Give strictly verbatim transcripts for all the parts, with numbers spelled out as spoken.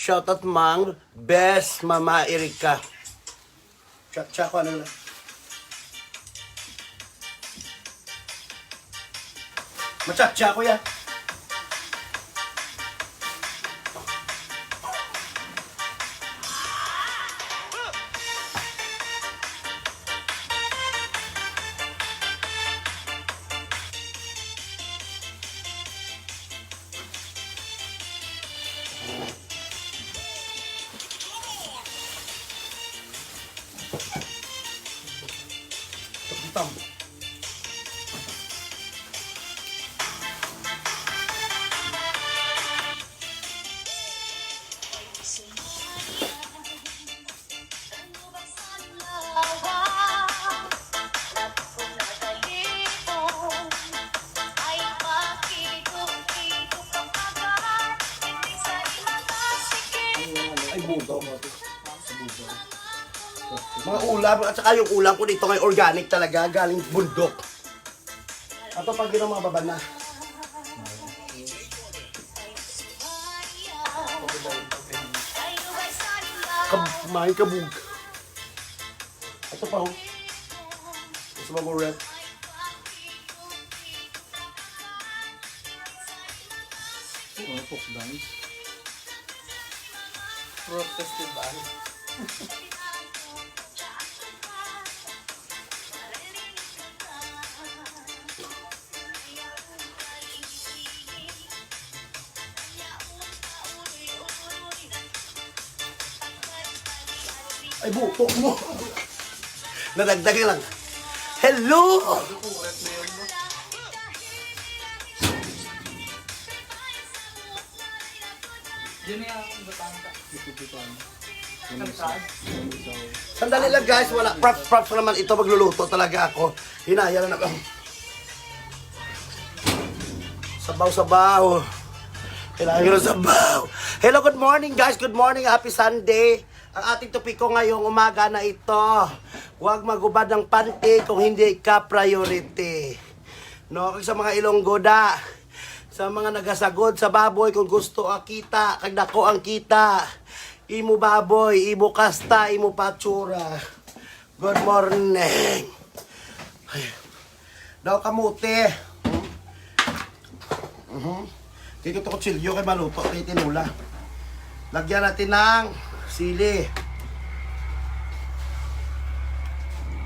Shoutout, Mang Bes, Mama Erika. Chat-chat ko, ano na. Machat-chat ko, ya. Hitam. Ay, bugaw. Mga ulam, at saka yung ulam ko dito ngay organic talaga, galing bundok. Ato pag yun ang mga baba na. Kab may kabug. Ato pa, oh. Gusto mo ko rep? Oo, pork dance. Fruit Festival. Ay, butok mo. Nadagdag lang. Hello! Yun na yung batang ka. Sandali lang, guys, wala. Props, props naman ito. Magluluto talaga ako. Hinaya lang ako. Sabaw-sabaw. Kailangan ko ng sabaw. Hello, good morning, guys. Good morning. Happy Sunday. Ang ating topiko ngayong umaga na ito, huwag magubad ng panty kung hindi ka priority. No, kag sa mga Ilonggo da, sa mga nagasagod sa baboy, kung gusto ang kita, kag dako ang kita, imo baboy, imo kasta, imo patsura. Good morning. Ay. Daw kamote. Mhm. Kaya ito kutsilyo kay maluto kay tinula. Lagyan natin ng sili.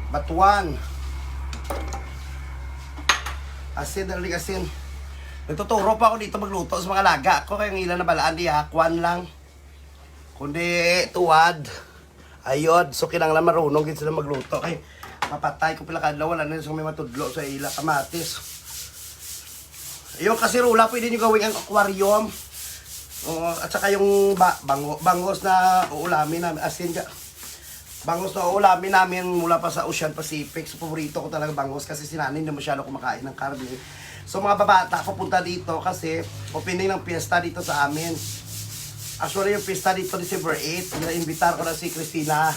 Batuan. Asin, daling asin. Nagtuturo pa ako dito magluto sa mga laga ko kay ang ilan na balaan diya, kwan lang. Kundi tuwad. Ayod, so kinahanglan marunong gid sila magluto kay mapatay ko pila ka adlaw, wala na sa may matudlo sa ila kamatis. Yung kasirula, pwede nyo gawing ang aquarium. Oo, at saka yung ba, bango, bangos na uulamin namin, asin ka. Bangos na uulamin namin mula pa sa Ocean Pacific. So, paborito ko talaga bangos kasi si nanay hindi masyado kumakain ng karne. So, mga babata, papunta dito kasi opening ng piyesta dito sa amin. Actually, yung piyesta dito, December eight. Naimbitahan ko na si Christina.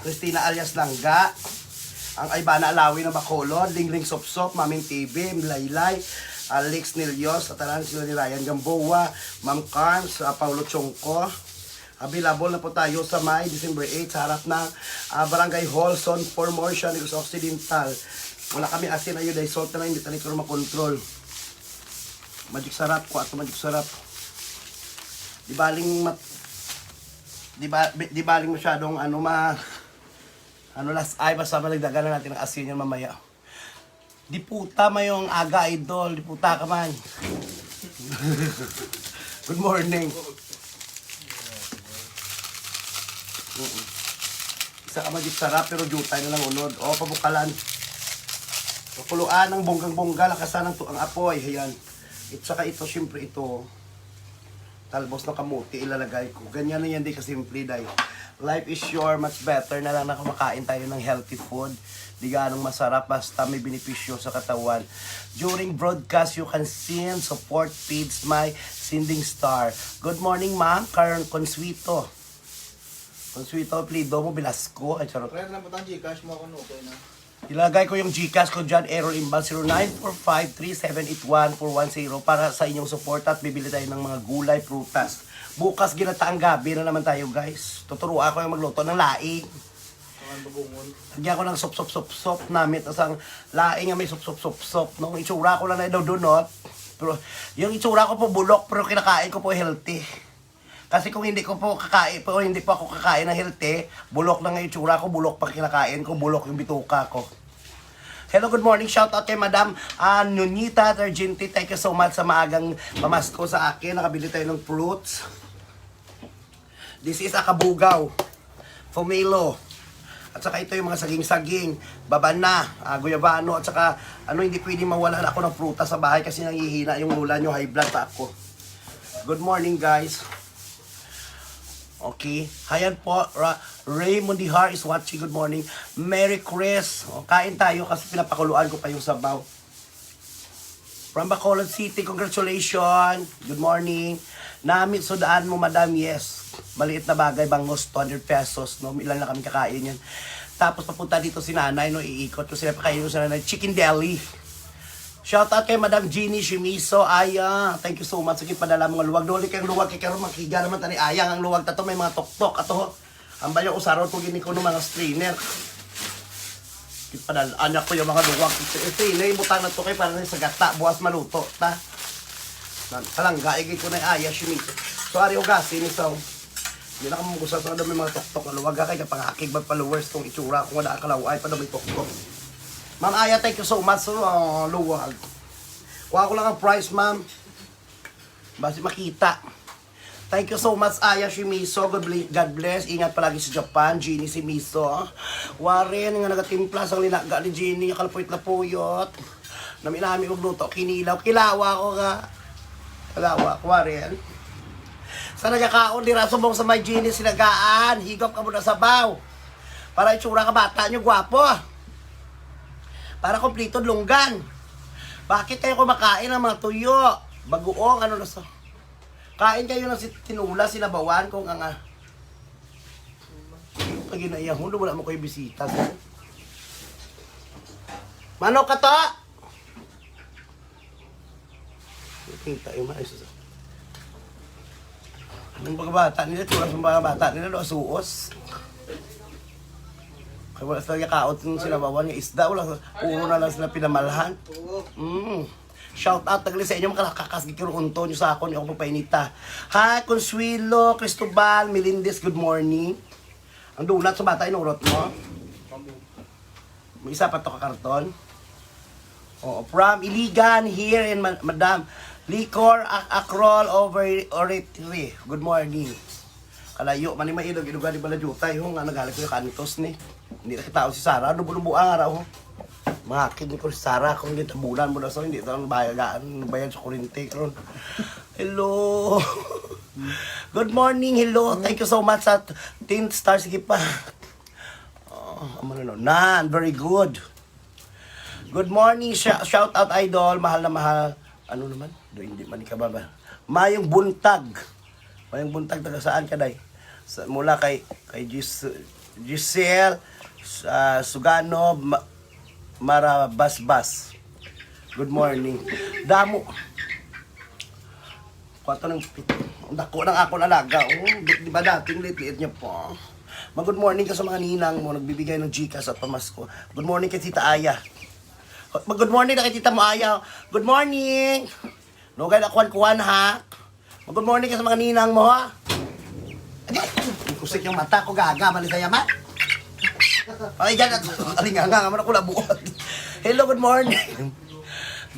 Christina alias Langga. Ang Aibana Alawi ng Bacolod, Lingling Sopsop, Maming T V, Laylay, Alex Nilios, sa tanan sila ni Ryan Gamboa, Ma'am Carms, ah, Paulo Chongco. Available na po tayo sa may December eight sa harap ng, ah, Barangay Hall, Zone four, Morsha, Negros Occidental. Wala kami asin, ayun, dahil salt na lang, hindi tayo ko makontrol. Magic Sarap, kuha to, Magic Sarap. Di baling mat-, di ba, di baling masyadong, ano, ma-, ano, last ay, basta malagdagan na natin ang asin yan mamaya. Diputa, mayong aga, idol. Diputa ka man. Good morning. Mm. Isa ka Magic Sarap, pero jutay na lang unod. O, pabukalan. Pakuluan ang bonggang-bongga, lakasan ang tu-, ang apoy. Ayan. At saka ito, siyempre ito. Talbos ng kamote ilalagay ko. Ganyan na yan, di kasimple, day. Life is short, much better na lang na kumakain tayo ng healthy food. Di ganong masarap, basta may benepisyo sa katawan. During broadcast, you can send support feeds my sending star. Good morning, Ma'am Karen Consuito. Consuito, apelyido mo, Velasco. Ay, charot. Try na lang po ang Gcash mo kung okay na. Ilagay ko yung Gcash ko dyan, Errol Imbal, zero nine four five three seven eight one four one zero para sa inyong support at bibili tayo ng mga gulay, prutas. Bukas ginataang gabi na naman tayo, guys. Tuturuan ko yung magluto ng laing. Lagyan ko ng sop-sop-sop-sop, namit na sang laing nga may sop-sop-sop-sop. Nung itsura ko lang na daw dunot. Pero yung itsura ko po bulok, pero kinakain ko po healthy. Kasi kung hindi ko po kakain, po, hindi po ako kakain ng healthy, bulok lang ang itsura ko, bulok pa kinakain ko, bulok yung bituka ko. Hello, good morning. Shout out kay Madam ah, Nunita Terginti. Thank you so much sa maagang pamasko sa akin. Nakabili tayo ng fruits. This is a kabugaw, pomelo. At saka ito yung mga saging-saging, babana, ah, guyabano, at saka ano hindi pwedeng mawala na ako ng prutas sa bahay kasi nangihina yung lola nyo, high blood pa ako. Good morning, guys. Okay. Hayan po, Ra Ray Mundihar is watching. Good morning. Merry Chris. O, kain tayo kasi pinapakuluan ko pa yung sabaw. From Bacolod City, congratulations. Good morning. Namit sudaan mo, madam. Yes. Maliit na bagay, bangos, two hundred pesos. No? Ilan na kami kakain yan. Tapos papunta dito si nanay, no? Iikot ko sila, pakainin ko sila ng chicken deli. Shout out kay Madam Jeannie Shimiso. Aya, thank you so much sa gipadala mo nga luwag. Doli kay luwag kay karon makiga naman tani ayang ang luwag tato may mga tuktok ato. Ang bayo usaron ko gini kuno mga strainer. Gipadal-an ako yung mga luwag. Strainer, ibutang na to kay para sa gata. Buwas maluto ta. Nan- Kalangga, igi ko na aya, Shimiso. So, ari hugasin ni sa Di na ka magusa sa may mga tuktok nga luwag, ha, kay kapangakig mag followers tong itsura ko nga nakakalaw-ay pa daw may tuktok. Ma'am Aya, thank you so much. So, uh, luwag. Kuha ko lang ang price, ma'am. Basi makita. Thank you so much, Aya Shimiso. God ble- God bless. Ingat palagi sa Japan. Jeannie Shimiso. Warren, nga nagatimpla sang linaga ni Jeannie, nga kalapuyot-lapuyot. Nami-nami magluto, kinilaw. Kilawa ko nga. Kilawa ko, Warren. Sa nagakaon, dira subong sa may Jeannie sinagaan. Higop ka muna sabaw. Para itsura ka bata nyo, gwapo. Para kompleto, lunggan. Bakit kayo kumakain ng mga tuyo? Bagoong, ano na sa... Kain kayo ng si- tinula, sinabawan, kung ang... ah, Pag inaiyahon, wala mo kayo bisita. Sa... Manok ka to? Kita yung mga isa. Ang mga bata nila, tura sa mga bata nila, no, suos. Kaya wala sila kaot ng sinabawan ng isda, wala, puro na lang sila pinamalhan. Mm. Shout out, tagli sa inyo, makalakakas, gikirunto nyo sa akon, ako magpainita. Hi, Consuelo, Cristobal, Melendez, good morning. Ang donut sa bata, inurot mo? May isa pa to ka karton? Oo, from Iligan, here in Ma- Madam. Licor, Ac- Acrol, over Oratory. Good morning. Kalayo man ni mailog ilugan ni Baladjutay ho nga nagalit ko yung kantos ni. Hindi na kita si Sarah. Ano bulubo ang araw ho? Mga kid ni ko si Sarah kung gitabunan mo na so hindi tayo bayagaan bayad sa kurinte karon. Hello. Good morning. Hello. Thank you so much sa Teen Star. Sige pa. Oh, amo na, no. Nan, very good. Good morning, sh- shout out idol, mahal na mahal. Ano naman? Do hindi man ikababa. Mayong buntag. Mayong buntag, taga saan ka, day? Sa, mula kay kay Gis- Giselle ah, Sugano Ma- Marabasbas. Good morning. Damo. Kwato ng pito. Ang dako ng akon alaga. Oh, di, di ba dating liit-liit niya pa? Mag good morning ka sa mga ninang mo, nagbibigay ng Gcash at pamasko. Good morning kay Tita Aya. Mag good morning na kay Tita mo Aya. Good morning. Lugay na kuwan-kuwan ha. Mag good morning ka sa mga ninang mo ha. Kusik yung mata ko, gaga man sa yaman. Ay, dyan at alinganga nga man ako labuot. Hello, good morning.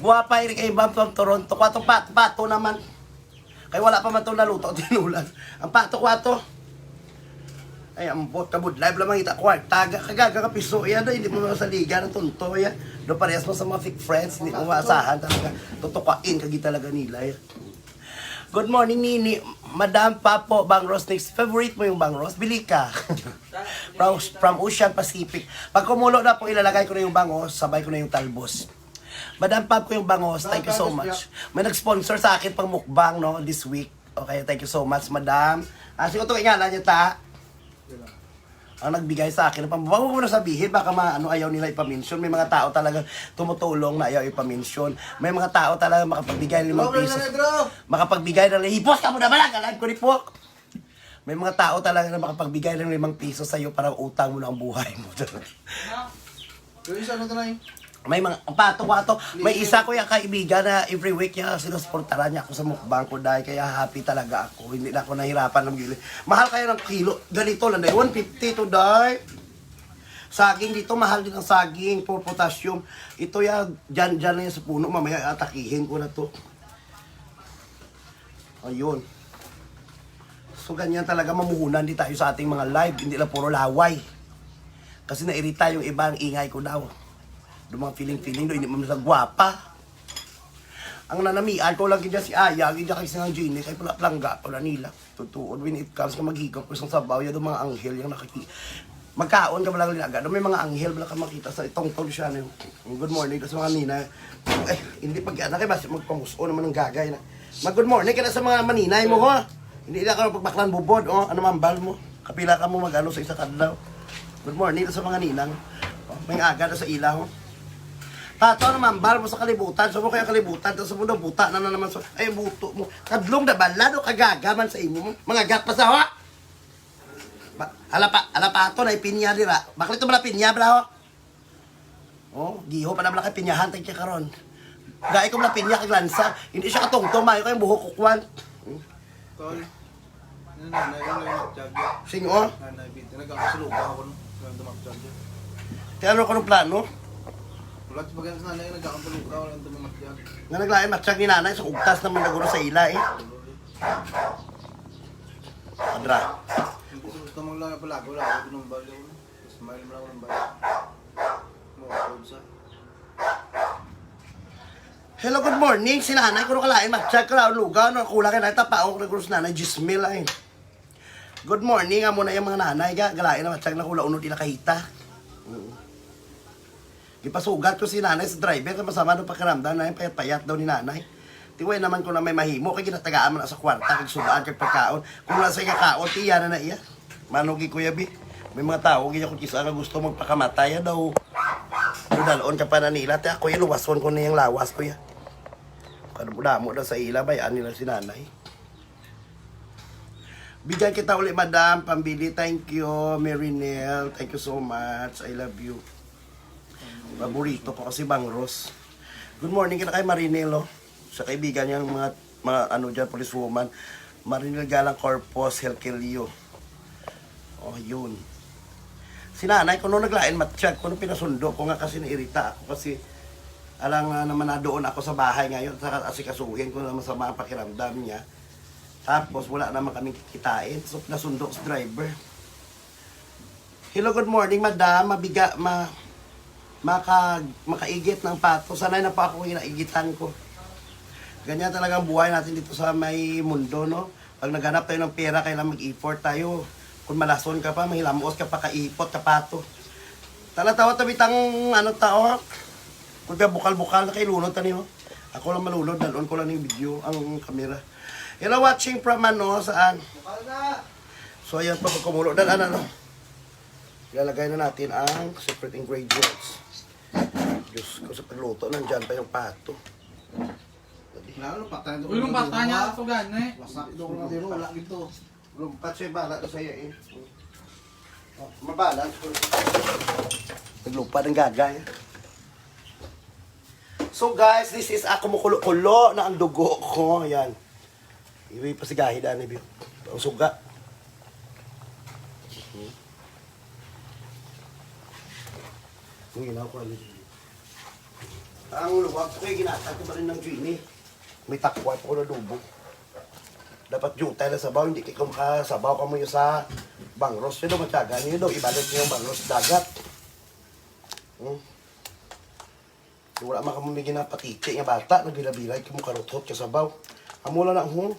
Guwapa, iri kay Bam from Toronto. Kwato pa, pato naman. Kay wala pa man to naluto, tinulan. Ang pato, kwato. Ay, ambot, kabudlay, wala mangita, kwarta, ga- kagaga ka piso, yan, hindi mo masaligan, ang tonto, yan. Do parehas mo sa mga fake friends, hindi mo maasahan talaga. Tutukain ka talaga nila, yan. Good morning, Nini. Madam Papo, bangros next. Favorite mo yung bangros? Bili ka. From, from Ocean Pacific. Pag kumulo na po, ilalagay ko na yung bangos, sabay ko na yung talbos. Madam Pab ko yung bangos. Thank you so much. May nag-sponsor sa akin pang mukbang, no, this week. Okay, thank you so much, madam. Ah, sino itong ingana niya, ta? Ang nagbigay sa akin ng pambabaw, huwag mo na sabihin, baka ma-, ano, ayaw nila ipamention. May mga tao talaga tumutulong na ayaw ipamention. May mga tao talaga makapagbigay ng limang piso. Makapagbigay ng hipos ka mo na ba? Nag-live ko ni po. May mga tao talaga na makapagbigay ng limang piso sa'yo para utang mo na ang buhay mo. Yung isa na to, Nay. May mga, ang pato ko ato, may isa ko yung kaibigan na every week niya sinusuportahan niya ako sa mukbang ko, dahil kaya happy talaga ako. Hindi na ako nahirapan ng bili. Mahal kaya ng kilo. Ganito lang, dahil one fifty to, dahil. Saging dito, mahal din ang saging for potassium. Ito ya, dyan, dyan na yan sa puno. Mamaya atakihin ko na to. Ayun. So, ganyan talaga mamuhunan di tayo sa ating mga live. Hindi lang puro laway. Kasi nairita yung iba, ang ingay ko daw. Yung mga feeling-feeling daw, hindi mo sa gwapa. Ang nanamian ko lang gid si Aya, gid kay sa Genie, kay pala plangga pala nila. Totoo, when it comes nga maghigop ko sa sabaw, yan ang mga anghel yung nakiki-, magkaon ka ba lang nila, may mga anghel ba lang ka makita sa itong tol siya, no? Good morning sa mga nina. Eh, hindi pag ano kay basi magpamuso naman ng gagay na. Mag good morning ka na sa mga maninay mo, ha? Hindi na ka pagbaklan bubod, oh. Ano mambal mo? Kapila ka mo mag-ano sa isa kadlaw? Good morning sa mga ninang. Oh, may aga na sa ila, oh. Pato, ano mambal mo sa kalibutan? Sa mo kaya kalibutan, tapos mo daw buta na, na naman sa, ay, buto mo. Kadlong na bala, no? Kagaga man sa imo. Mga gat pa sa, ha? Ba-, ala pa, ala pa ato, na ipinya dira. Bakit ito pala pinya, bro? Oh, giho pa na pala kay pinyahan, tag karon. Dai ko pala pinya kay lansa. Hindi siya katungtong, mayo kay buhok ko kwan. Tol, ano na, na yung yung jog. Sing, oh? Na, na, bit-, nag-ako sa lupa ako, no? Yung dumapjog yun. Kaya ano ko ng plano? Wala sa pagkano sa nanay, nag-ako sa lupa, wala yung dumapjog. Nga naglain, matsyag ni nanay, sa ugtas naman naguro sa ila, eh. Adra. Hindi sa gusto mong lang palago, wala ako ng balyo, no? Smile mo lang ng balyo. Mo, sa. Hello, good morning. Si nanay, kuno kalain, mag-check ko lang, lugaw, no? Kulang ka na, tapaok na, gusto nanay, Gismil, ay. Good morning, amo na yung mga nanay, ga, galain na, mag-check na, kula, unod, ila kahita. Mm. Gipasugat ko si nanay sa driver, kay masama daw pakiramdam na yung payat-payat daw ni nanay. Tiway naman ko na may mahimo, kay ginatagaan man na sa kwarta, kag sudaan, kag pagkaon. Kung wala sa iya kaon, tiya na na iya. Manugi, Kuya B. May mga tao, gid ako kisa nga gusto magpakamatay, ah, daw. Dudalon ka pa na nila, te, ako yung luwason ko na yung lawas, Kuya. Kadamo-damo daw sa ila, bayaan nila si nanay. Bigyan kita uli, madam. Pambili, thank you. Marinel, thank you so much. I love you. Paborito ko kasi bangros. Good morning kita kay Marinel, oh. Sa kaibigan niya, mga, mga ano dyan, policewoman. Marinel Galang Corpus, Helkelio. Oh, yun. Si nanay ko nung naglain, matsyag ko nung pinasundo ko nga kasi nairita ako kasi alang, ah, naman na doon ako sa bahay ngayon, sa asikasuhin ko na masama ang pakiramdam niya. Tapos wala naman kaming kikitain. So, nasundo sa driver. Hello, good morning, madam. Mabiga, ma, maka, makaigit ng pato. Sanay na pa ako kinaigitan ko. Ganyan talaga ang buhay natin dito sa may mundo, no? Pag naghanap tayo ng pera, kailangan mag-effort tayo. Kung malason ka pa, mahilamos ka pa, kaipot ka pato. Tala, tawa, tabitang, ano, tao, ha? Kung ka bukal-bukal, nakailunod tani, oh. Ako lang malunod, dalon ko lang yung video, ang kamera. Hello, watching from ano, saan? So, ayan pa, pagkumulo. Dan, ano, ano. Ilalagay na natin ang separate ingredients. Diyos ko, sa pagluto, nandyan pa yung pato. Lalo, patay. Uy, nung patay niya, ito gani. Wasak. Ito ko lang din, wala dito. Lumpat siya, bala to sa'yo, eh. Oh, mabalance ko. Naglupa ng gagay. So, guys, this is ako, kumukulo-kulo na ang dugo ko. Ayan. Iwi pa si Gahi, dani, Biyo. Ang suga. Ang ginawa ko, ano, ang luwag ko, eh, ginatag ko pa rin ng Genie. May takwa po na dubo. Dapat jutay na sabaw, hindi kayo makasabaw ka mo yung sa bangros. Yun daw, matyagan nyo daw, ibalik nyo yung bangros sa dagat. Hmm. Wala man kamo may ginapatiti nga bata, nagbilabilay kamo karuthot ka sabaw. Amo lang na, hmm.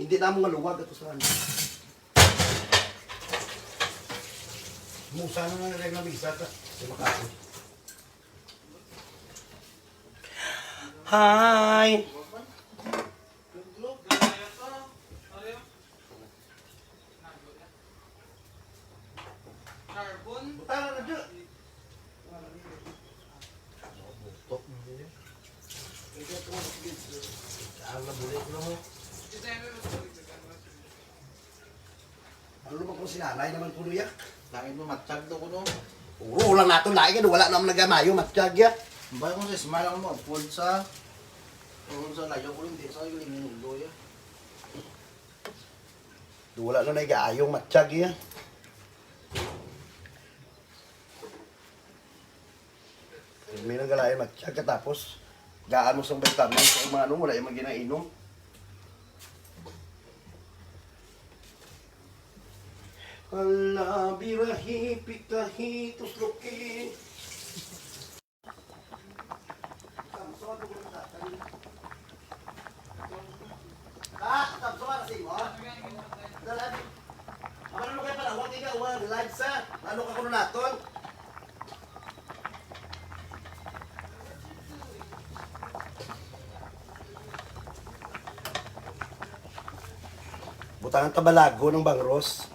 Hindi na mo nga luwag ato sa ano. Musa na nga rin ang isa ka. Di makasal. Hi! Butang na dyan. Butok. Ang nabulit na mo. Ano naman kung sinanay naman kuno ya? Lain mo matag to kuno. Uro lang nato lain, ano, wala naman nagamayo, matag ya. Ba kung sa smile ang mo, food sa, kung sa layo ko, hindi sa yung linulo ya. Wala na nag-aayong matag ya. May nang galain matag katapos gaan mo sang vitamins sa mga ano, wala yung mga ginainom. Ala, birahi, pitahi, tusloki. Ah, tapos wala sa imo? Dala, di. Ang ano kayo pala, huwag ikaw, huwag live sa, ano ka kuno naton? Butangan tabalago ng bangros.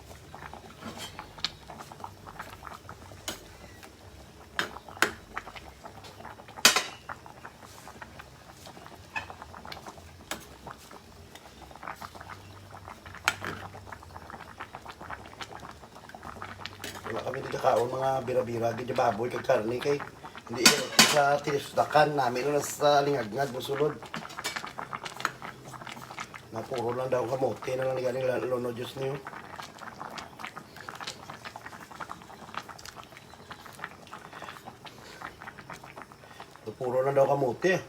Wala kami nagkakaon mga bira-bira, gid baboy kag karne kay hindi sa tinisdakan namin na sa lingagngag mo sulod. Napuro lang daw kamote na lang ni galing lalo no Diyos niyo. Puro lang daw kamote.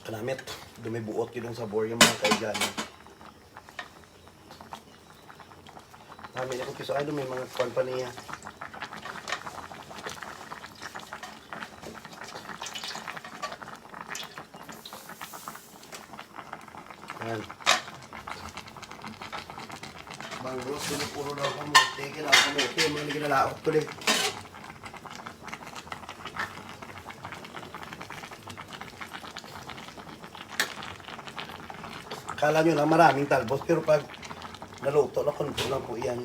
Kanamit, dumibuot yun ang sabor yung mga kaigan. Kami na ko kiso, ay, may mga kwan pa niya. Yan. Bangros, pinupuro daw kamote, kailangan kamote, mga ginalaot ko din. Kala nyo lang maraming talbos, pero pag naluto na, konti lang po yan.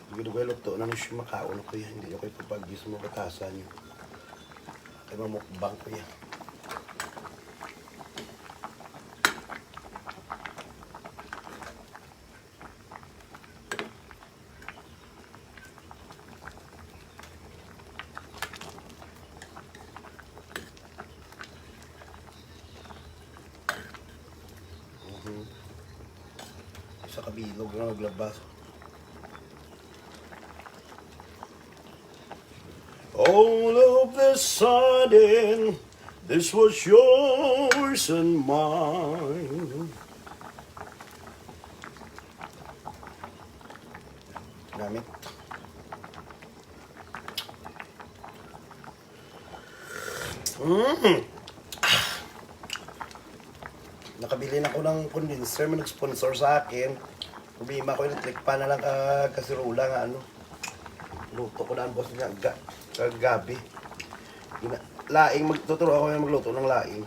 Dugay-dugay luto na ni siya, makaon ko yan. Hindi ko ipapag-use mo batasan nyo. Kaya mamukbang ko yan. Mhm. Sa kabilog na naglabas. All of a sudden, this was yours and mine. Gamit. Mm. Nakabili na ko ng condenser, may nag-sponsor sa akin. Problema ko, electric fan na lang ka, kasirula nga ano. Luto ko na ang boss niya ga, kagabi. Gina, laing, magtuturo ako yung magluto ng laing.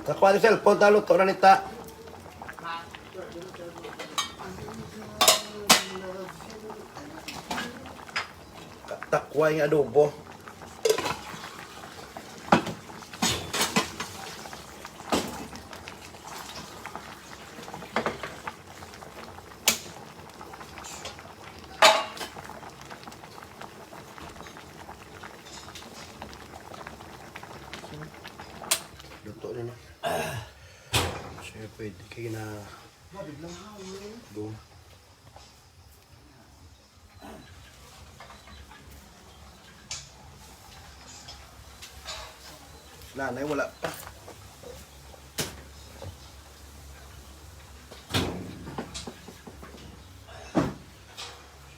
Sa kuha ni cellphone, ta, luto na nita. Takway nga adobo. Luto na, no? Siya pwede kay na. Go. Nanay, wala pa.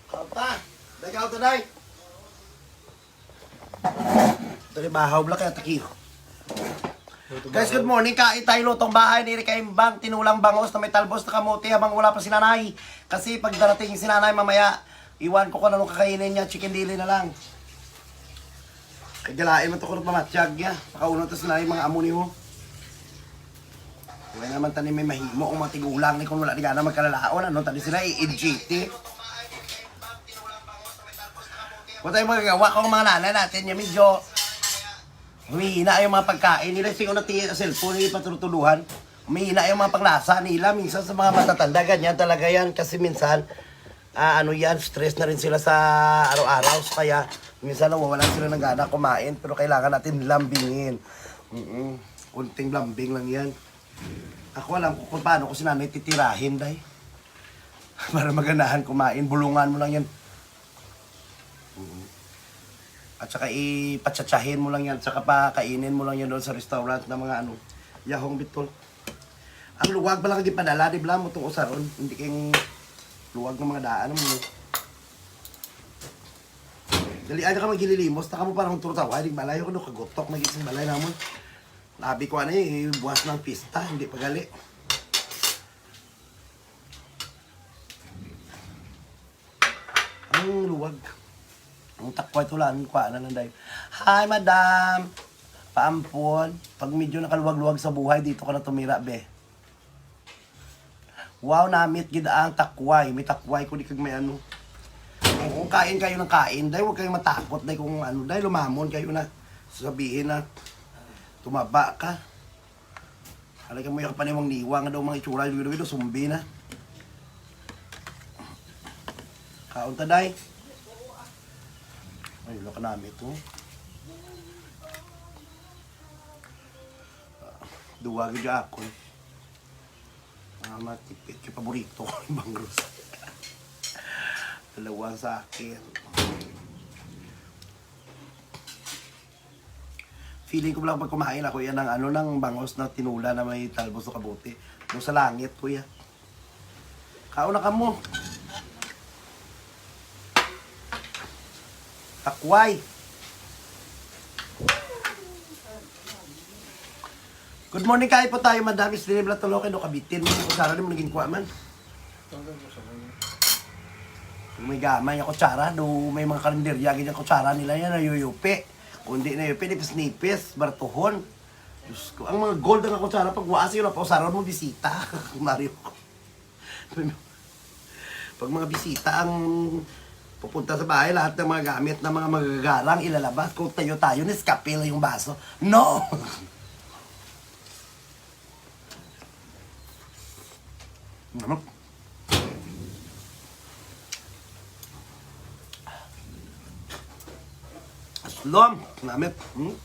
Kauta! Day, kauta, day! Dali, bahaw, bla, kaya takiyo. Guys, good morning. Kain tayo, lutong bahay ni Rica Imbang, tinulang bangos na may talbos na kamote habang wala pa si nanay. Kasi pag darating si nanay mamaya, iwan ko kung anong kakainin niya, chicken dili na lang. Kay galain man to ko ng pamatyag niya. Pakaunon to si nanay, mga amo ni ho. Wala naman tani may mahimo ang mga tigulang ni kung wala ni gana magkalalaon. Ano tani sila, i-N G T? Wala tayong magagawa kung mga nanay natin yung medyo humihina yung mga pagkain nila. Sige na tiyan sa cellphone, yung patutuduhan. Humihina yung mga panglasa nila. Minsan sa mga matatanda, ganyan talaga yan. Kasi minsan, ah, ano yan, stress na rin sila sa araw-araw. So, kaya minsan nawawalan sila ng gana kumain. Pero kailangan natin lambingin. Mm-mm. Kunting lambing lang yan. Ako alam ko kung paano ko si nanay titirahin, day. Para maganahan kumain, bulungan mo lang yan. Mm. At saka ipatsatsyahin mo lang yan, at saka pakainin mo lang yan doon sa restaurant ng mga ano, yahong bitol. Ang luwag pala nga gipadala, di ba, mo itong usaron? Hindi kayong luwag ng mga daan mo. Dali, ano ka maghililimos? Taka mo parang turtawa, di balay ko, kagutok na gising balay namon. Labi ko, ano, eh, buwas ng pista, hindi pa gali. Ang luwag. Ang takway tulan, kuha na lang, day. Hi, madam. Paampon. Pag medyo nakaluwag-luwag sa buhay, dito ka na tumira, be. Wow, namit gid ang takway. May takway ko di kag may ano. Oo, kain kayo ng kain, day. Huwag kayong matakot, day, kung ano, day, lumamon kayo na. Sabihin na, tumaba ka. Alay ka mo, yung kapaniwang-niwang nga daw mga itsura, yung gino-gino, sumbi na. Kaon ta, day. Ay, wala ka namin ito. Duwa gid ako. Ah, matipid kay paborito ko yung bangros. Dalawa sa akin. Feeling ko lang pag kumain ako yan ng ano, ng bangos na tinula na may talbos sa kabuti. Doon sa langit, kuya. Kaon na kamo. Takway. Good morning, kain po tayo, Madam Estrella Blatoloke. No, kabitin mo yung kutsara, di mo naging kuha man. Kung may gamay nga kutsara, do may mga karinderya, ganyan kutsara nila yan, nayuyupi. Kung di nayuyupi, nipis-nipis, baratuhon. Diyos ko, ang mga gold nga kutsara, pag waas yun, napausaran mo, bisita. Mario ko. Pag mga bisita ang pupunta sa bahay, lahat ng mga gamit ng mga magagarang ilalabas. Kung tayo-tayo, Nescafe lang yung baso. No! Ano? Aslom, namit. Hmm?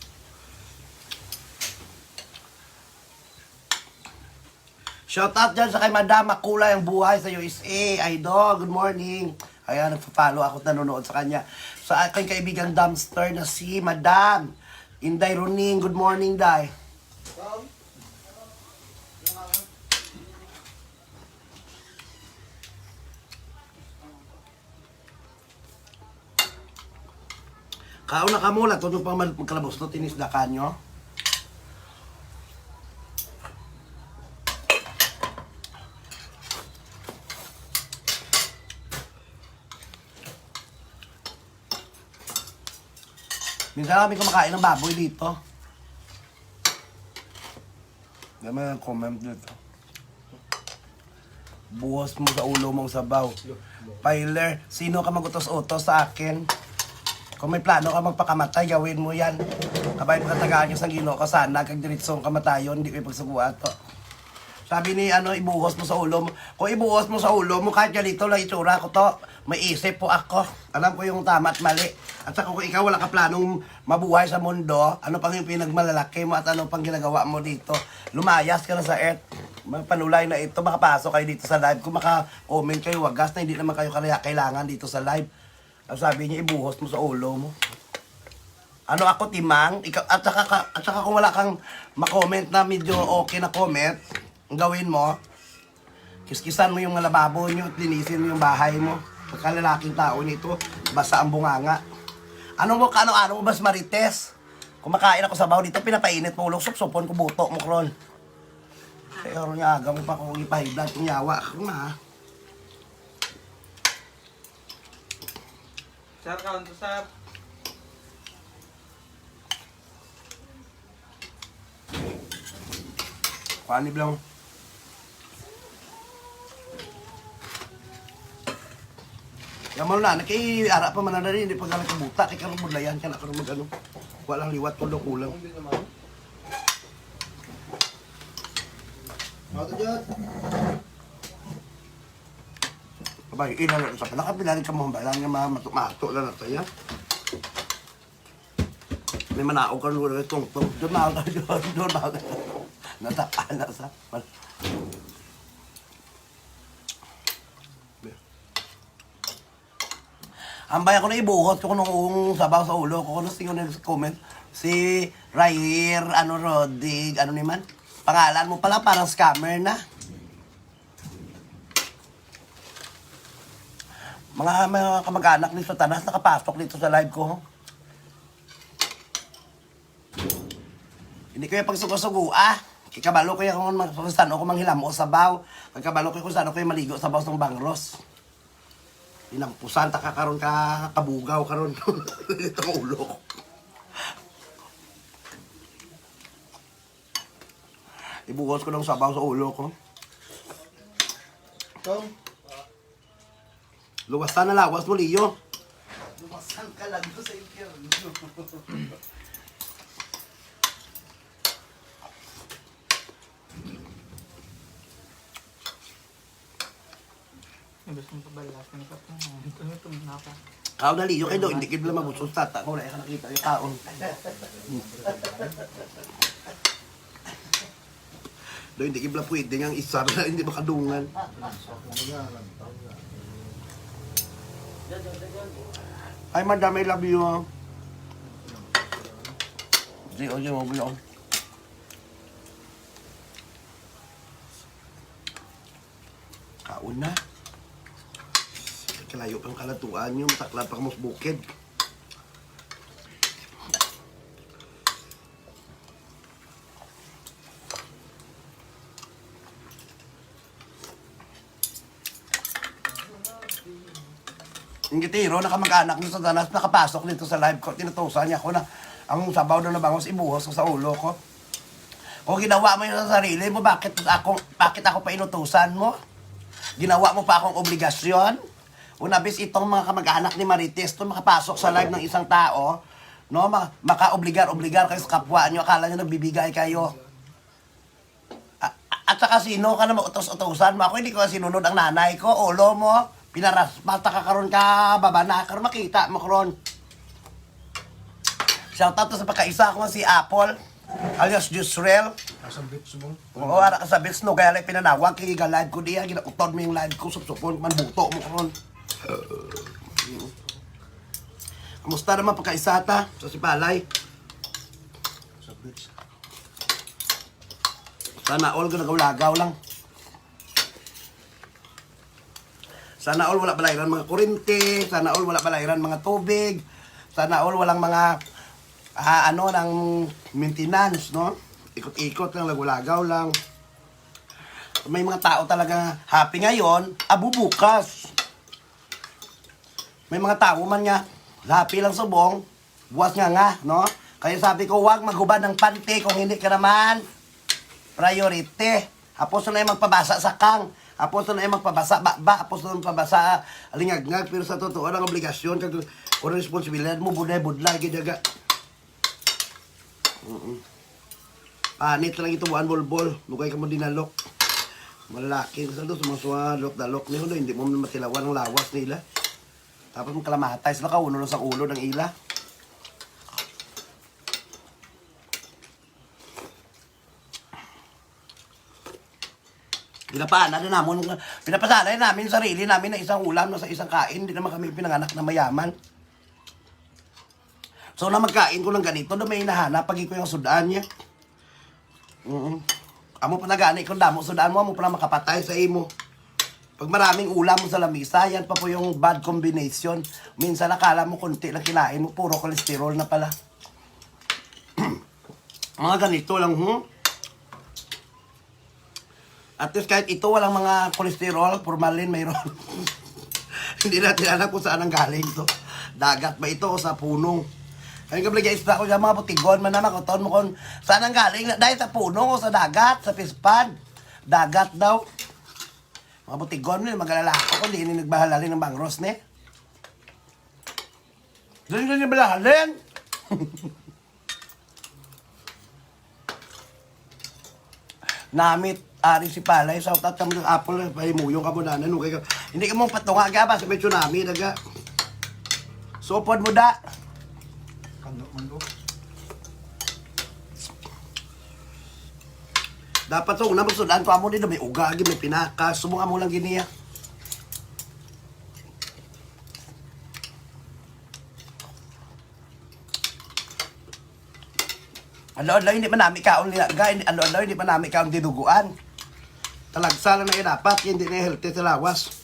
Shout out dyan sa kay Madam Makulay ang Buhay sa U S A. Idol, good morning. Ayan, nagpa-follow ako at nanonood sa kanya. Sa aking kaibigang dumpster na si Madam Inday Roning. Good morning, Day. Kaon na kamo, lato nyo pang mal-, magkalabos na tinis dakan nyo. Minsan kami kumakain ng baboy dito. May mga comment dito. Buhos mo sa ulo mong sabaw. Piler, sino ka mag-utos-utos sa akin? Kung may plano ka magpakamatay, gawin mo yan. Kabay pagkatagaan ka sa Ginoo ka sana, kag diretsong kamatayon, di ko ipagsuguan to. Sabi ni, ano, ibuhos mo sa ulo mo. Kung ibuhos mo sa ulo mo, kahit ganito lang itsura ko to, may isip po ako. Alam ko yung tama at mali. At saka kung ikaw wala ka planong mabuhay sa mundo, ano pang yung pinagmalalaki mo at ano pang ginagawa mo dito? Lumayas ka na sa earth. Mapanulay na ito, makapasok kayo dito sa live. Kung maka-comment kayo, wagas na, hindi naman kayo kaya kailangan dito sa live. Ang sabi niya, ibuhos mo sa ulo mo. Ano ako, timang? Ikaw, at saka, ka- at saka kung wala kang ma-comment na medyo okay na comment, ang gawin mo, kiskisan mo yung lababo nyo at linisin mo yung bahay mo. Pagkalalaking tao nito, basa ang bunganga. Ano mo, ano, ano mo, mas marites? Kumakain ako sabaw dito, pinapainit mo ulo, supsupon ko buto mo, Kron. Kaya ron nga, aga mo pa kung ipahidad, kung yawa, Kron, ha? Sir, kaon to, sir. Kuha ni Blang. Tama na, nagkay ara pa man na rin, hindi pa galang kabuta, kay karong budlayan ka na, karong mag-ano. Wala lang liwat, kulang-kulang. Abay, ina na sa pala, kapila rin ka mga balan nga mga mato-mato lang na tayo. May manaog ka nung tungtong. Doon na ako, doon, doon na ako. Natapala sa. Ambay ako na ibuhos ko nung sabaw sa ulo ko. Kung sino nag-comment, si Rair, ano, Rodig, ano ni man? Pangalan mo pala, parang scammer na. Mga, mga kamag-anak ni Satanas nakapasok dito sa live ko. Hindi ko yung pagsugo-sugo, ah. Kay kabalo ko yung kung mag-, kung saan ako manghilamo sa baw. Kay kabalo ko kung saan ako yung maligo sa baw sa bangros. Inampusan ta ka karon ka kabugaw karon. Itong ulo ko. Ibuhos ko ng sabaw sa ulo ko. Tom. Luwasan na lawas mo, Leo. Luwasan ka lang doon sa impyerno. Gusto mo pabalas ng kape? Ito na, ito na pa. Kao na, Leo, kay do, hindi gid lang mabusog tata ko, wala ka nakita yung kaon. Do, hindi gid lang pwede nga ang isa na hindi makadungan. Ay, madam, I love you. Di, o, di, o, di, o. Kaon na. Kalayo pang kalatuan nyo, mataklad pa kamo sa bukid. Ang gitiro, nakamag-anak ni Satanas, nakapasok dito sa live ko. Tinutusan niya ako na ang sabaw daw na bangos ibuhos ko sa ulo ko. Kung ginawa mo yun sa sarili mo, bakit ako, bakit ako pa inutusan mo? Ginawa mo pa akong obligasyon? Una, bis itong mga kamag-anak ni Marites to makapasok sa live ng isang tao, no? Ma-, makaobligar-obligar kayo sa kapwa nyo. Akala nyo nagbibigay kayo. A-, a-, at saka sino ka na mautos-utosan mo? Ako hindi ko sinunod ang nanay ko, ulo mo. Pinaraspas ta ka karon ka, baba na karon, makita mo karon. Shout out sa pagkaisa ko nga si Apple, alias Jusrel. Asa beach mo? Oo, ara ka sa beach, no, kaya lang pinanawag kay ga-live ko diya, ginautod mo yung live ko, supsupon man buto mo karon. Kamusta naman pagkaisa ta sa Sipalay? Sa beach. Sana all nagawlagaw lang. Sana all wala balayran mga kurente. Sana all wala balayran mga tubig. Sana all walang mga, ah, ano, ng maintenance, no? Ikot-ikot lang, lagaw-lagaw lang. May mga tao talaga happy ngayon, abo bukas. May mga tao man nga, happy lang subong, buwas nga nga, no? Kaya sabi ko, "Huwag maghubad ng panty kung hindi ka naman priority." Hapos na yung magpabasa sa kang. Hapos na yung magpabasa baba. Hapos na yung magpabasa lingagngag. Pero sa totoo, ang obligasyon kag o responsibilidad mo, budlay-budlay, gidaga. Mm-mm. Panit lang ito, buwan, bolbol. Lugay ka mo dinalok. Malalaki, sa doon, sa mga suwa, dalok-dalok niyo, no? Hindi mo matilawan ang lawas nila. Tapos magkalamatay sila, kauno lang sa ulo ng ila. Ginapaana na namon, pinapasanay namin sarili namin na isang ulam na sa isang kain. Hindi naman kami pinanganak na mayaman. So, na magkain ko ng ganito, na may hinahanap, pag ko yung sudan niya. Mm. Amo pa na gani, kung damo sudan mo, amo pa na makapatay sa imo. Pag maraming ulam mo sa lamisa, yan pa po yung bad combination. Minsan, akala mo, konti lang kinain mo, puro cholesterol na pala. Mga ganito lang, hmm? At least, kahit ito, walang mga cholesterol, formalin, mayroon. Hindi natin alam kung saan ang galing to. Dagat ba ito o sa punong? Kaya nga, isda ko dyan, mga butigon man naman, kuton mo kung saan ang galing. Dahil sa punong o sa dagat, sa fish pond. Dagat daw. Mga butigon, ni, magalalako ko, di ini nagbahalali ng bangros, ne? Dali na niya balahalin. Namit, ari si Palay, shout out kamo ng Apple, pahimuyong kamo na, nanugay ka. Hindi ka mo patunga, kaya ba, sa may tsunami, daga. Supod mo da. Kando man do. Dapat sa una, magsudan ko amo ni, may uga, agi, may pinaka, subong amo lang giniya. Adlaw-adlaw, hindi man nami kaon nila, ga, hindi, adlaw-adlaw, hindi man nami kaon dinuguan. Talagsa lang na dapat, hindi na healthy sa lawas.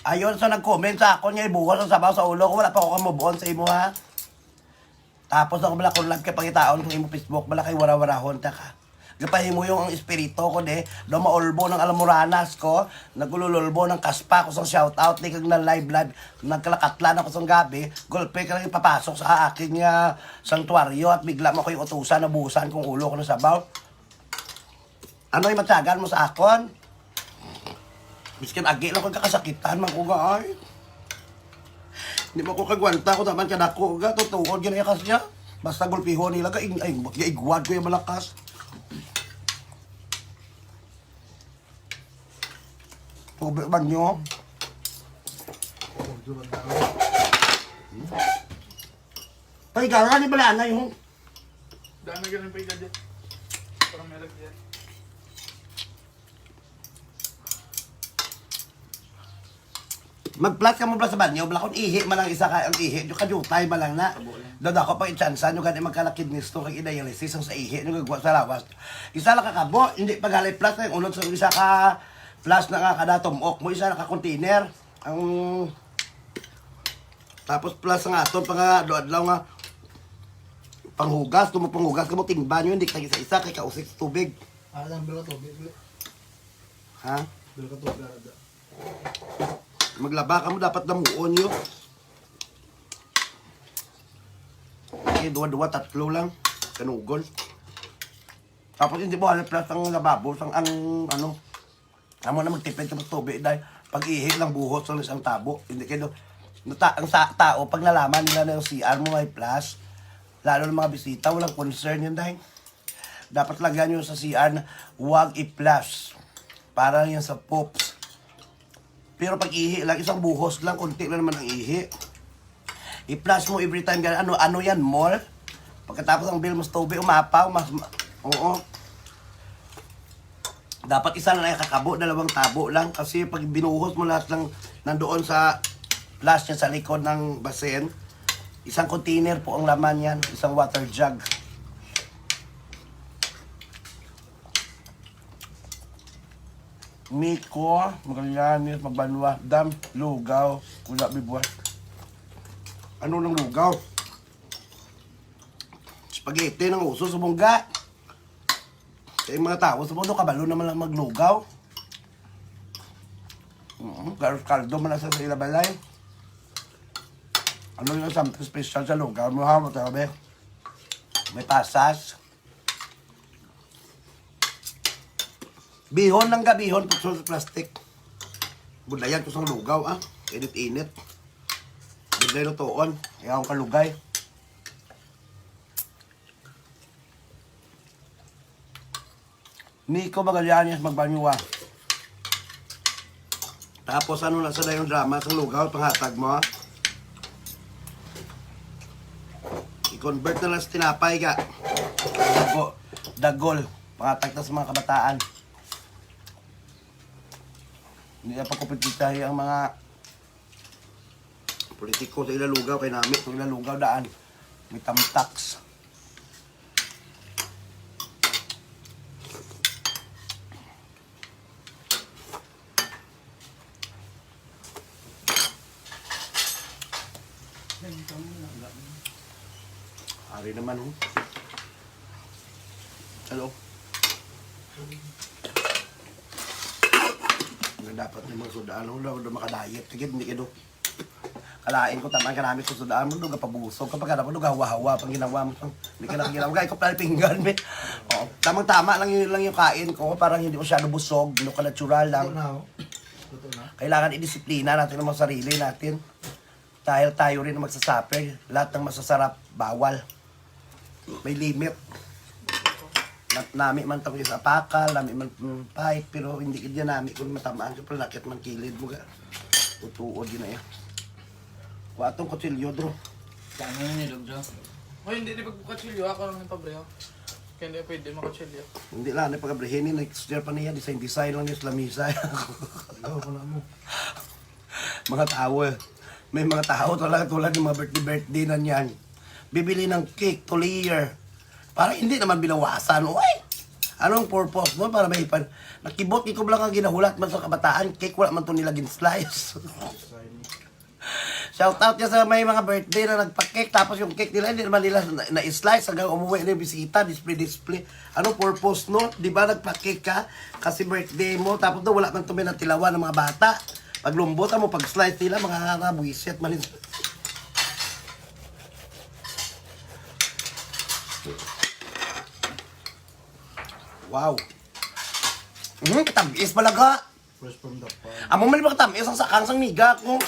Ayun, so nag-comment sa akon nga ibuhos ang sabaw sa ulo ko, wala pa ko ka-move on sa imo, ha? Tapos ako bala kung live kay pangitaon kung imo Facebook, bala kay wara-warahon ta ka. Gapahimuyong ang espiritu ko, de. Daw maulbo ng almoranas ko, nagulululbo ng kaspa ko sang shout out, di kag na live live, nagkalakatlan ako sang gabi, gulpe ka lang ipapasok sa akin nga santuaryo at bigla mo ko'y utusan, nabuhusan kong ulo ko ng sabaw. Ano ay matyagan mo sa akon? Miskin agi lang ko kakasakitan man ko nga ay. Di man ko kagwanta ko naman kadako ga, tutuod ginayakas niya. Basta gulpihon nila, ga-, ig-, ay, gaigwad ko yung malakas. Tubig ba nyo? Paigaran ni bala na yung Dami ka ng pwede dyan. Parang may lagyan. Mag-flush ka mo, flush sa banyo, bala kung ihi man lang isa ka, ang ihi, yung kajutay man lang na. Tabo lang. Dada ko pang itsansa nyo gani magkala-kidney stone kag i-dialysis ang sa ihi nyo gagwa sa lawas. Isa lang ka kabo, hindi paghalay flush na yung unod sa isa ka flush na nga kada tumok mo, isa lang ka container. Ang tapos plus ang aton pang adlaw-adlaw nga panghugas, kung magpanghugas ka mo, tingba nyo, hindi ka isa-isa kay kausik sa tubig. Ah, lang, bala tubig, bala. Ha? Bala ka tubig, ada. Maglaba ka mo, dapat damuon nyo. Okay, duwa-duwa, tatlo lang. Kanugon. Tapos hindi mo halos plus ang lababo, sang ang ano. Amo na magtipid ka sa tubig, dahil pag-ihi lang buhos lang isang tabo. Hindi kayo, nata-, ang sa tao, pag nalaman nila na yung C R mo may flush, lalo ng mga bisita, walang concern yun, dahil dapat lagyan nyo sa C R na huwag i-flush. Para yan sa poops. Pero pag-ihi lang, isang buhos lang, konti lang naman ang ihi. I-flush mo every time, ganun. Ano, ano yan, mall? Pagkatapos ang bill mo sa tubig, umapaw, mas, ma-, oo. Dapat isa lang ay kakabo, dalawang tabo lang. Kasi pag binuhos mo lahat ng nandoon sa flush niya sa likod ng basin, isang container po ang laman yan, isang water jug. Miko, Magallanes, Magbanwa, Dam, Lugaw, wala bibuhat. Ano ng lugaw? Spaghetti ng uso sa bungga. Kay mga tao sa mundo, kabalo naman lang maglugaw. Mm, kaldo man lang sa, sa ila balay. Ano yung something special sa lugaw mo, ha? Matabi. May pasas. Bihon lang ga, bihon, putol sa plastic. Budlayan ko sang lugaw, ah. Init-init. Budlay lutoon. Ayaw ang kalugay. Nico Magallanes, Magbanwa. Tapos ano na sa dayon drama sa lugaw, panghatag mo? I-convert na lang sa tinapay ka. Dago, dagol. Panghatag na sa mga kabataan. Hindi na pagkupit-pitahi ang mga politiko sa ila lugaw, kay nami sa ila lugaw daan. May tamtaks. Ari naman, oh. Hello. Nga dapat ni mga sudaan, oh, daw, daw makadayet. Sige, hindi ka, do. Kalain ko, taman ka namin ko sudaan mo, duga pabusog. Kapag ka naman, duga hawa-hawa, pang ginawa mo. Hindi ka na ginawa. Kaya ko pala pinggan, me. Oh, tamang-tama lang yun, lang yung kain ko. Parang hindi masyado busog, hindi ka natural lang. Ito na, oh. Ito na. Kailangan idisiplina natin ang mga sarili natin. Dahil tayo rin ang magsasuffer. Lahat ng masasarap, bawal. May limit. Na-, nami man tong isa pakal, nami man, mm, pahit, pero hindi gid niya nami kung matamaan ka, pero lakit man kilid mo ga. Utuod yun na yan. Kuha tong kutsilyo, bro. Sa ano yun, Dog Joe? Hoy, hindi, di pagkakutsilyo, ako lang yung pabriho. Kaya hindi pwede makutsilyo. Hindi lang, ano pag-abrihin ni, next year pa niya, design-design lang yung lamisa. Ikaw, wala mo. Mga tao, eh. May mga tao talaga tulad ng mga birthday-birthday na niyan. Bibili ng cake to layer. Para hindi naman binawasan, oy. Anong purpose mo? Para may pan-, nakibot, ikaw lang ang ginahulat man sa kabataan, cake, wala man to nila gin-slice. Shout out niya sa may mga birthday na nagpa-cake, tapos yung cake nila, hindi naman nila na- na-slice hanggang umuwi na yung bisita, display-display. Ano purpose, no? Di ba nagpa-cake ka? Kasi birthday mo, tapos daw wala man to may natilawan ng mga bata. Paglumbot mo, pag-slice nila, mga nabwisit man yun. Wow. Mm, katabis pala ga. Fresh from the farm. Amo man ba katabis ang sakang sang miga ko.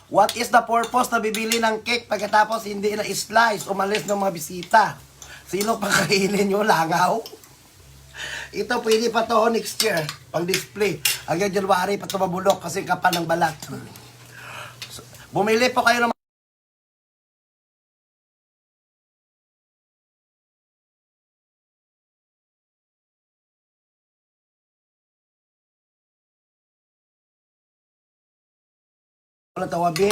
What is the purpose na bibili ng cake pagkatapos hindi na slice, umalis ng mga bisita? Sino pakainin nyo? Langaw? Ito pwede pa to next year, pang display. Hanggang January pa to mabulok kasi kapal ng balat. So, bumili po kayo ng Wala tawa, be.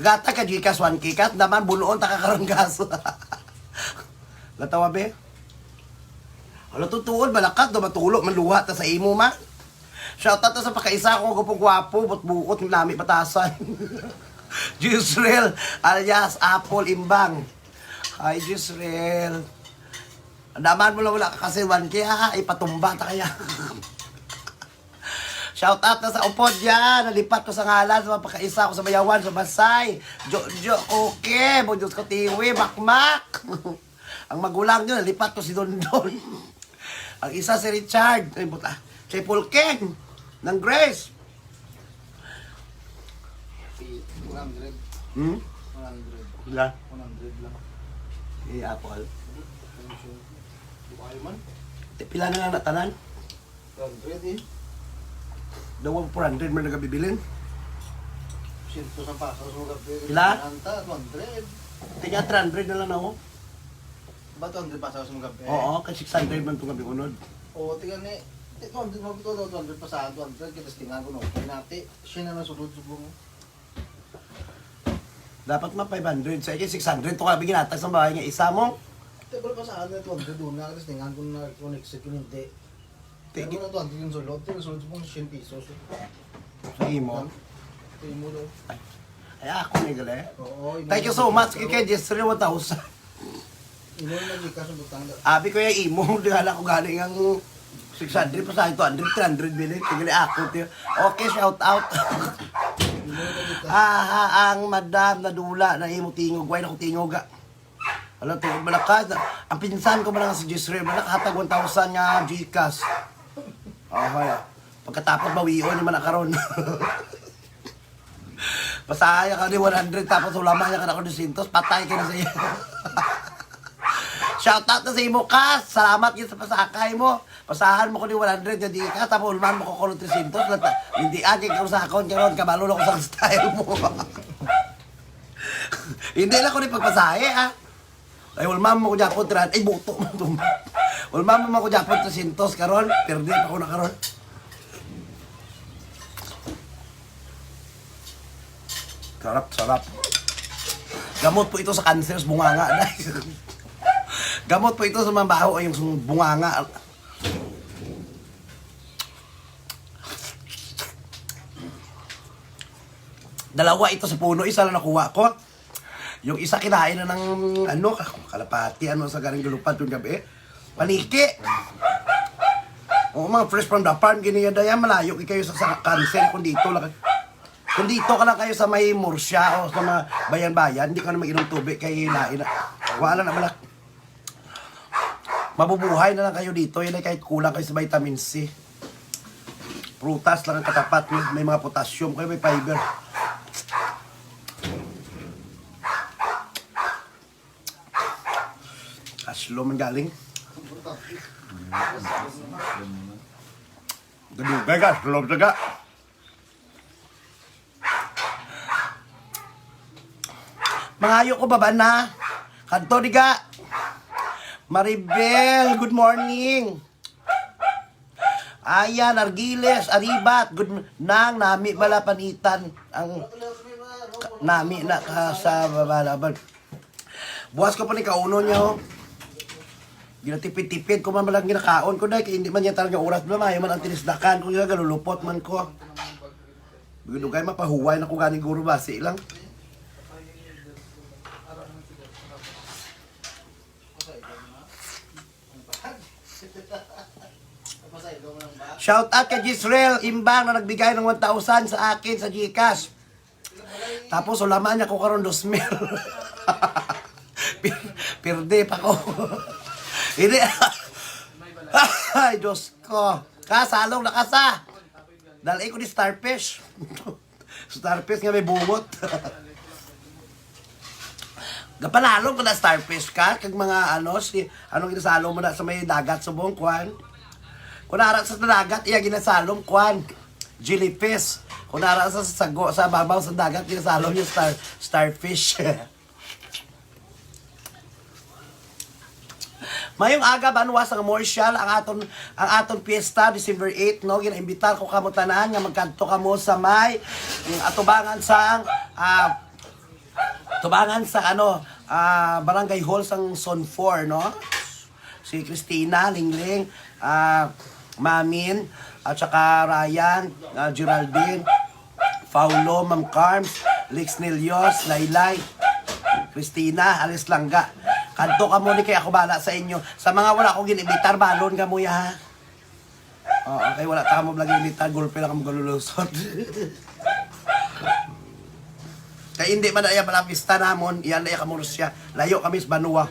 Gata ka Gcash, one K ka, naman bunuon ta ka karon kaso. Wala tawa, be. Wala to tuod, malakat, do matulo, maluha ta sa imo, ma. Shout out sa pakaisa ko, gupong gwapo, but buot, lami batasan. Jezreel, alias Apple Imbang. Hi, Jezreel. Naman mo lang wala ka kasi one K, ha? Ipatumba ta kaya. Shout out na sa upod yan. Nalipat ko sa ngalan sa mga pakaisa ko sa Bayawan, sa Basay. Jojo, Koke, Bonjos Katiwi, Makmak. Ang magulang nyo, nalipat ko si Dondon. Ang isa si Richard. Ay, buta. Si Pulking. Ng Grace. One hundred. Hmm? One hundred. Wala. One hundred lang. Eh, Apple. Di ba kayo man? Te, pila na lang natanan? Hundred eh. Daw ang four hundred man nagabibilin. Siyento sa pasaw sa mga gabi. Pila? Nanta, two hundred. Tiga three hundred na lang ako. Ba, two hundred pasaw sa mga gabi? Oo, kay six hundred man itong gabi unod. Oo, tiga ni, ti-, two hundred mo ito, two hundred pasahan, two hundred, kita sa tingan ko, no? Kaya nati, siya na lang sulod subong. Dapat ma five hundred. Sa iki six hundred, to ka ginatag sa bahay nga isa mo. Te, wala pa sa ano, two hundred doon na, tapos tingan ko na kung exit ko, hindi. Pero Tigi- wala, two hundred yung sulod, yung sulod mo, siyam pisos. Sa imo. Sa imo daw. Ay, ako na gali. Oo, imo Thank you na so gali. much, kay Jezreel, one thousand. Imo na Gcash ang butang daw. Abi ko yung imo, di hala ko gani nga six hundred, pa sa two hundred, three hundred bilhin. Tingnan ako, tiyo. Okay, shout out. Imo na Gcash. Aha, ang madam nadula na imo tingog. Why na ko tingog, ah? Alam, tingog malakas. Ang pinsan ko man nga si Jezreel, man nakahatag one thousand nga Gcash. Okay, ah. Pagkatapos, bawion naman na karon. Pasaya ka ni one hundred, tapos ulama niya ka na ko ni sintos, patay ka na sa iya. Shout out na sa imo, Kas. Salamat gyud sa pasakay mo. Pasahan mo ko ni one hundred nga di ka, tapos ulman mo ko kuno three hundred. Lata, hindi agi ka sa akon karon, kabalo na ko sa style mo. Hindi lang ko ni pagpasahe, ah. Ay, ulman mo ko gyapon, three hundred. Ay, buto mo to. Ulman mo ko gyapon, three hundred karon. Perde pa ko na karon. Sarap, sarap. Gamot po ito sa cancer, sa bunganga. Gamot po ito sa mga baho, ay yung sa bunganga. Dalawa ito sa puno, isa lang nakuha ko. Yung isa kinain na ng, ano, kalapati, ano, sa garing galupad yung gabi. Paniki. Oo, mga fresh from the farm, gini yan, daya, malayo kay kayo sa, sa cancer, kung dito lang. Kung dito ka lang kayo sa may Murcia o sa mga bayan-bayan, hindi ka na mag-inom tubig kay lain na. Wala na, wala. Mabubuhay na lang kayo dito, yan ay kahit kulang kayo sa vitamin C. Prutas lang ang katapat niyo, may mga potassium kayo, may fiber. Aslo man galing. Gadugay ka, aslo talaga. Mangayo ko baba na. Kanto diga. Maribel, good morning. Ayan, Argiles, Aribat, good m-, nang nami bala panitan ang nami na ka sa babalaban. Buwas ko pa ni kaunon niya, oh. Ginatipid-tipid ko man lang ginakaon ko, dahil kay hindi man niya talaga oras na, mayo man ang tinisdakan ko, yung galulupot man ko. Dugay mapahuway na ko gani guro basi lang. Shout out kay Jezreel Imbang na nagbigay ng one thousand sa akin sa GCash. Tapos ulaman niya ko karon dos mil. Pir-, pirde pa ko. Hindi. Ay, Diyos ko. Kasalong na kasa. Dali ko ni starfish. Starfish nga may bungot. Gapanalong ko na starfish ka, kag mga ano, si, anong ginasalong mo na sa may dagat, subong, kwan? Kung nara sa dagat, iya ginasalong, kwan? Jellyfish. Kung nara sa sago, sa babaw sa dagat, ginasalong yung star, starfish. Mayong aga, banwa sang Morsial, ang aton, ang aton piyesta, December eight, no? Ginaimbitar ko kamo tanan nga magkadto kamo sa may, mm, atubangan sang, ah, tubangan sa, ano, ah, Barangay Hall sang Zone four, no? Si Christina, Lingling, ah, Mamin, at saka Ryan, ah, Geraldine, Paulo, Ma'am Carms, Lex Nelios, Laylay, Christina, Alice Langga. Kadto kamo ni kay ako bala sa inyo. Sa mga wala ko gin-imbitar, balon kamo ya, ha? Oo, kay wala ta mo vlog imbitar, gulpe lang kamo galulusot. Kay hindi man na iya pala pista namon, iyan na iya kamo siya. Layo kami sa banwa.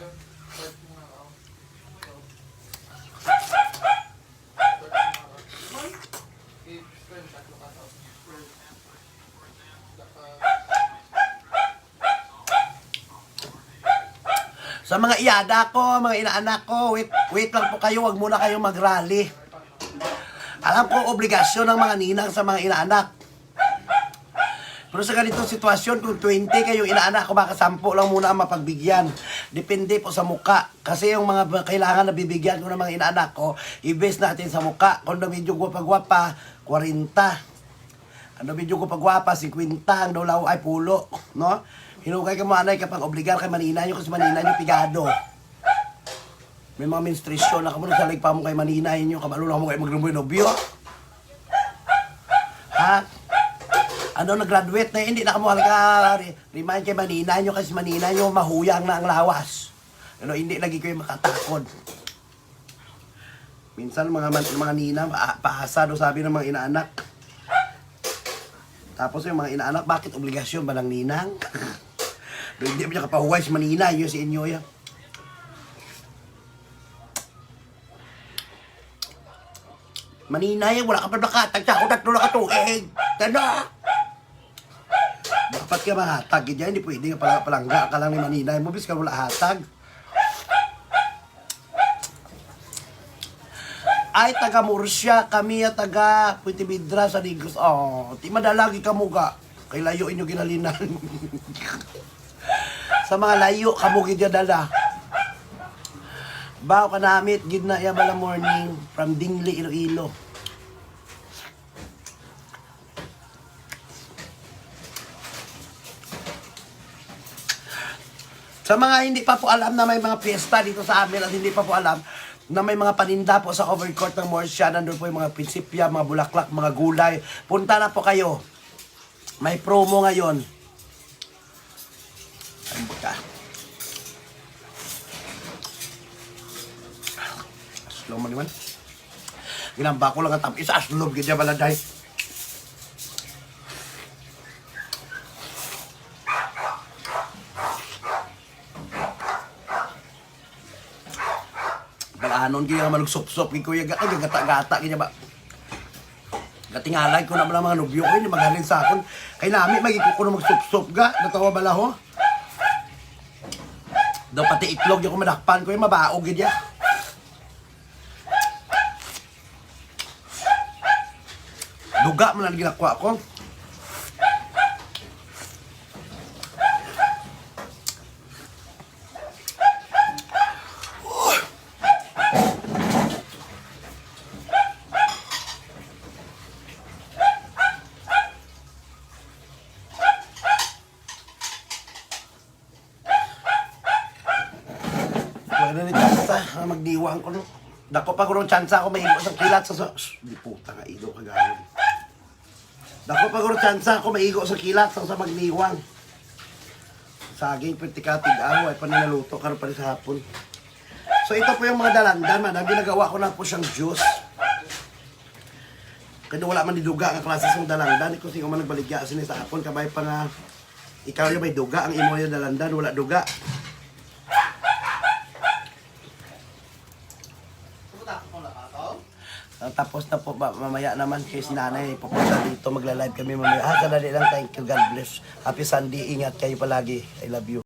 Sa mga iyada ko, mga inaanak ko, wait, wait lang po kayo, wag muna kayong mag-rally. Alam ko, obligasyon ng mga ninang sa mga inaanak. Pero sa ganitong sitwasyon, kung twenty kayong inaanak ko, baka sampo lang muna ang mapagbigyan. Depende po sa muka. Kasi yung mga ba-, kailangan na bibigyan ko ng mga inaanak ko, i-base natin sa muka. Kung daw medyo gwapa-gwapa, kwarenta. Kung daw medyo gwapa-gwapa, singkwenta. Ang daw law ay pulo, no? Hinugay ka mo, anay, kapag obligar kay manina nyo, kasi manina nyo pigado. May mga menstruasyon na kamo, nagsalig pa mo kay manina inyo, kabalo na mo kay magnumoy nobyo. Ha? Ano, nag-graduate na, hindi na kamo halika, re-, remind kay manina nyo, kasi manina nyo, mahuyang na ang lawas. Ano, hindi lagi kayo makatakod. Minsan, mga man-, mga ninang, pa-, paasa daw sabi ng mga inaanak. Tapos yung mga inaanak, bakit obligasyon ba ng ninang? Hindi mo niya kapahuway si manina, yun si inyo yan. Manina yan, wala ka pa nakatag sa ako, tatlo na ka tuig. Tanda! Dapat ka mahatag, gid yan, hindi pwede nga pala palangga ka lang ni manina. Mo bis ka wala hatag. Ay, taga Murcia kami, ya, taga Puente Vedra sa Negros. Oh, ti madalagi ka mo ga. Kay layo inyo ginalinan. Sa mga layo, kamo gid ya dala. Bao ka namit, gid na ya bala morning from Dingli, Iloilo. Sa mga hindi pa po alam na may mga piyesta dito sa amin at hindi pa po alam na may mga paninda po sa covered court ng Murcia, nandun po yung mga prinsipya, mga bulaklak, mga gulay. Punta na po kayo. May promo ngayon. Ay, buta. Slow mo naman. Ginamba ko lang ang tamis, aslom gid niya baladay. Balanon gid nga manugsupsop gid ko, ya, ay, gata-gata gid niya ba. Gatingalay ko na man ang mga nobyo ko, ini maghalin sa akon. Kay nami, magiko ko na magsupsop ga, natawa bala ho. Daw pati itlog, di ko madakpan ko, yung mabaog gid ya. Duga man ang ginakwa ko. Wala ni tsansa nga magdiwang ko, no? Dako pa guro ang tsansa ako maigo sa kilat sa, sa, shh, di puta nga igo kagawad. Dako pa guro tsansa ako maigo sa kilat sa, sa magdiwang. Saging, pertikatig, aho, ay pa ninaluto, karon pa ni sa hapon. So, ito po yung mga dalandan, madam. Ginagawa ko na po siyang juice. Kaya wala man diduga nga klase sang dalandan, kung sino man nagbaligya sini sa akon, kabay pa nga ikaw yung may duga, ang imo yung dalandan, wala duga. Ah, tapos na po ba, mamaya naman kay si nanay pupunta dito, magla-live kami mamaya. Ah, kadali lang, thank you, God bless. Happy Sunday, ingat kayo palagi. I love you.